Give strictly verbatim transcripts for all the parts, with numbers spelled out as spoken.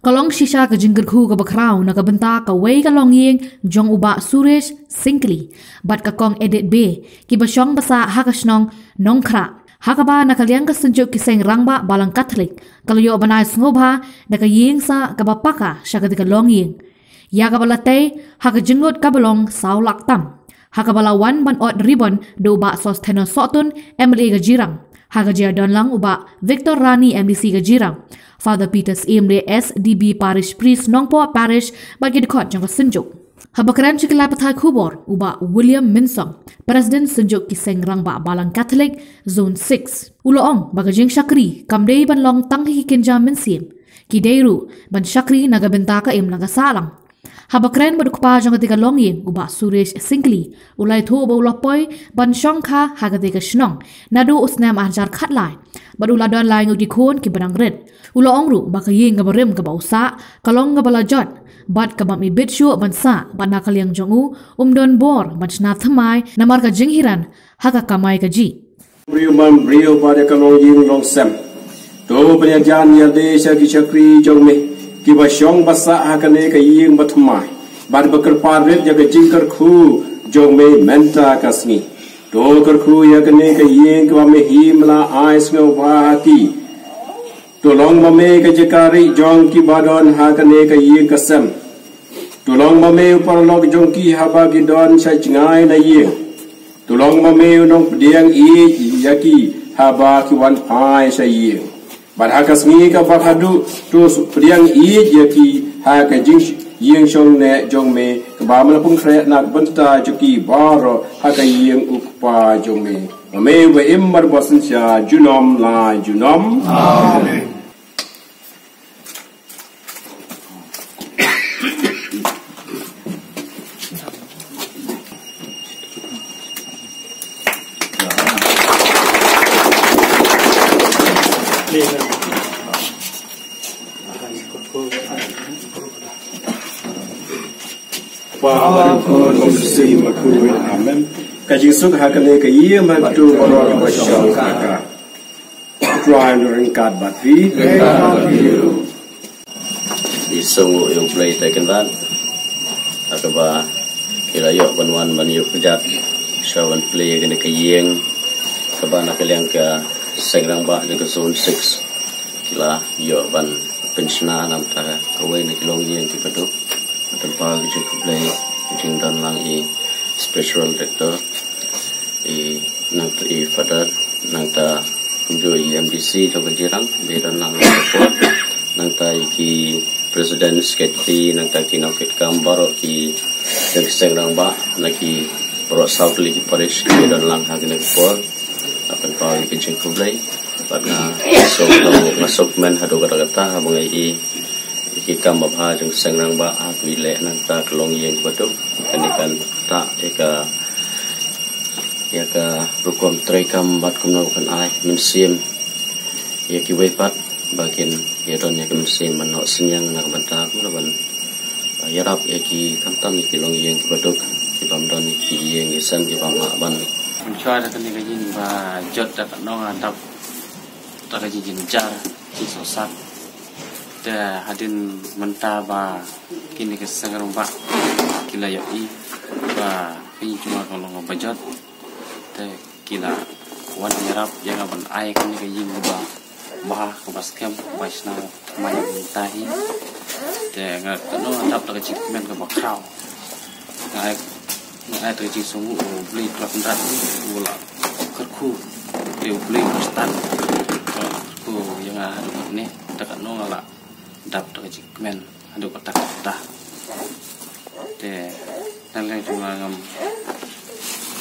Ka long shisha ka jingkyrkhu kaba khraw na ka bynta kawei ka longïing jong u Bah Suresh Syngkli bad ka Kong Edith Bey, kiba shong ba sah ha ka shnong Nongkhrah, ha kaba na ka liang ka Synjuk ki Seng Rangbah Balang Katholik ka la ïoh ban ai sngewbha da ka ïing sah kaba paka sha katei ka longïing, ïa kaba la tei ha ka jinglut kaba long saw lak tam, ha kaba la wan ban ot ribbon da u Bah Sosthenes Sohtun, M L A ka Jirang, ha ka jingdon lang u Bah Victor Rani, M D C ka Jirang, Father Peter Syiem, S D B Parish Priest, Nongpoh Parish, bad ki dkhot jong ka Synjuk. Haba kren sha ki lad pathai khubor, u Bah William Mynsong, President Synjuk ki Seng Rangbah Balang Katholik Zone six, u la ong ba ka jingshakri kam dei ban long tang ha ki kynja mynsiem, ki dei ruh ban shakri na ka bynta ka im na ka sahlang. Haba kren bad u kpa jong katei ka longïing, u Bah Suresh Syngkli, u la ïathuh ba u la poi ban shongkha ha katei ka shnong naduh u snem ar hajar khatlai, bad u la don lai ngut ki khun kiba dang rit. U la ong ruh ba ka ïing kaba rim kaba u sah ka long kaba la jot bad kabym i bit shuh ban sah, bad na ka liang jong u, um don bor ban shna thymmai namar ka jinghiar ha ka kamai kajih. Briew man briew ba da ka longïing longsem. To pynïajan ïalade sha ki shakri jong me, kiba shong ba sah ha kane ka ïing bathymmai, bad ba kyrpad rit ïa ka jingkyrkhu jong me mynta ka sngi. To kyrkhu ïa kane ka ïing kaba me him la ai sngewbha ha ki. To long ma me ka jaka rieh jong kiba don ha kane ka ïing ka sem. To long ma me u paralok jong ki haba ki don sha jngai na ïing. To long ma me u nongpdiang ïeit ïa ki haba ki wan phai sha ïing. Bad ha ka sngi kaba haduh, to pdiang ïeit ïa ki ha ka jing, ïing shong neh jong me, kaba me la pynkhreh na ka bynta jong ki baroh ha ka ïing u Kpa jong me. Ma me uba im bad uba synshar junom la junom. Amen. Amen. Ka jingsuk ha kane ka ïing, ha kito baroh kiba shong ha ka. Trai, ryngkat bad phi. Ngi sngewnguh ïa U Blei te kynrad, ha kaba ki la ïoh ban wan ban ïuh kjat sha ban plie ïa kane ka ïing, kaba na ka liang ka Seng Rangbah jong ka Zone six ki la ïoh ban pynshna na ka bynta kawei na ki longïing kiba duk. Tang ba ka jingkhublei, ka jingdon lang i Special Director, i nangta i Father, nangta kumjuh i M D C jong ka Jirang, ba don lang ha ka por, nangta i ki President, Secretary, nangta ki nongkitkam baroh ki jong ki Seng Rangbah na ki baroh saw tylli ki parish kiba don lang ha kane ka por. Nga pynpaw ïa ka jingkhublei bad nga sngewbha, nga sngewkmen haduh katta katta haba nga ïohi ïa ki kam babha jong ka Seng Rangbah ha kaba ïaleh nangta ka longïing kaba duk. Kane kan ktah ïa ka, ïa ka rukom treikam bad kumno kan ai mynsiem ïa kiwei pat ba kin ïadon ïa ka mynsiem ban noh synñiang na ka bynta kumno ban, ah, ïarap ïa ki, khamtam ïa ki longïing kiba duk, ki bym don ïa ki ïing ki sem, ki bym lah ban. Mynshwa da kane ka ïing ba jot da katno nga dap da ka jingjynjar, jingsohsat. Te hadien mynta ba kine ki Seng Rangbah ki la ïohi ba ka ïing jong nga ka long kaba jot, te ki la wan ïarap ïa nga ban ai kane ka ïing kaba bha, kaba skhem, kaba shna thymmai mynta hi. Te nga katno nga dap da ka jingkmen kaba khraw. Nga ai, nga ai da ka jingsngewnguh ïa U Blei Trai Kynrad, u la kyrkhu, te U Blei u stad, u la kyrkhu ïa nga haduh katne, te katno nga la dap da ka jingkmen haduh katta katta. Te na leng jong nga ngam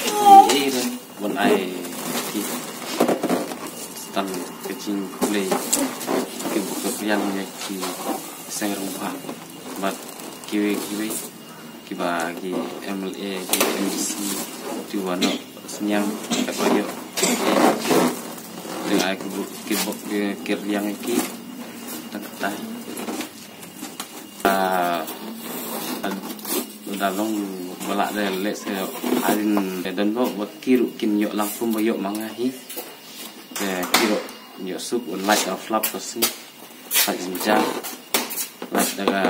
ïohi ruh ban ai ki, tang ka jingkhublei, ki buk ka biang ïa ki Seng Rangbah bad kiwei kiwei kiba ki M L A, ki M D C, kiba noh synñiang katba ïoh. Te nga ai ki buk, ki buk ki, ki rliang ïa ki. Tang katta. Ah, da long ba lah da leh se hadien don ba, ba ki ruh kin ïoh lang kumba ïoh ma nga hi. Te ki ruh ïoh suk u lait u flap ka sngi. Ka jynjar. Lait da ka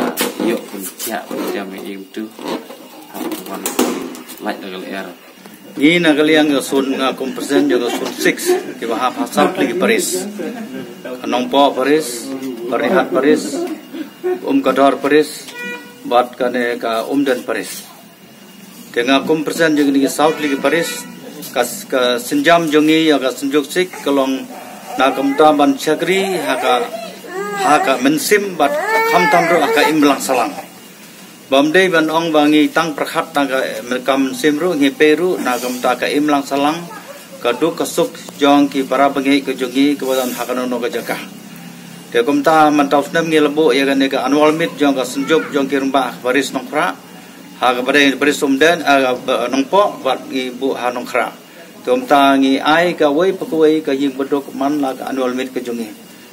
ïoh pynjah pynjam ïa ïing tu. Hap wan lait da ka lyer. Ngi na ka liang ka zone, nga kum president jong ka zone six, kiba hap ha saw tylli ki parish. Ka Nongpoh parish, Byrnihat parish, Umkador parish, bad kane ka Umden parish. Te nga kum president jong kine ki saw tylli ki parish, ka, ka sienjam jong ngi ïa ka Synjuk Sik ka long na ka bynta ban shakri ha ka, ha ka mynsiem bad khamtam ruh ha ka imlang sahlang. Bym dei ban ong ba ngi tang pyrkhat na ka, ka mynsiem ruh, ngi peit ruh na ka bynta ka imlang sahlang, ka duk ka suk jong ki para bangeit ka jong ngi kiba don ha kano kano ka jaka. Te kumta mynta u snem ngi la buh ïa kane ka annual meet jong ka Synjuk jong ki Rangbah ka parish Nongkhrah. Ha kaba dei parish Umden, ah, ka, ba, Nongpoh, bad ngi buh ha Nongkhrah. Te kumta ngi ai kawei pa kawei ka ïing baduk man la ka annual meet ka jong ngi.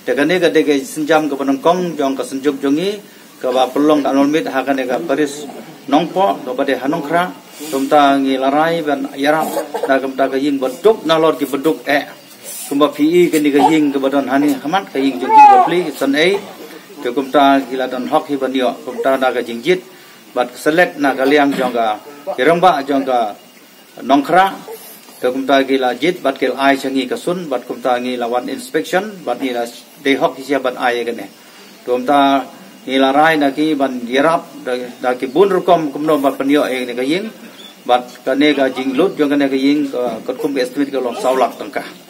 Te kane ka dei ka sienjam kaba nyngkong jong ka Synjuk jong ngi, kaba pynlong ka annual meet ha kane ka parish Nongpoh, kaba dei ha Nongkhrah. Te kumta ngi la rai ban ïarap na ka bynta ka ïing baduk nalor ki baduk eh. Kumba phi i kane ka ïing kaba don hangne ha khmat, ka ïing jong ki bapli san ei. Te kumta ki la don hok hi ban ïoh, kumta na ka jingjied bad ka select na ka liang jong ka, ki rangbah jong ka Nongkhrah. Te kumta ki la jied bad ki la ai sha ngi ka sun, bad kumta ngi la wan inspection bad ngi la dei hok ki sha ban ai ïa kane. Te kumta ngi la rai na ki ban ïarap da, da ki bun rukom kumno ban pynïoh ïa kane ka ïing. Bad kane ka jinglut jong kane ka ïing ka, katkum ka estimate ka long saw lak tyngka.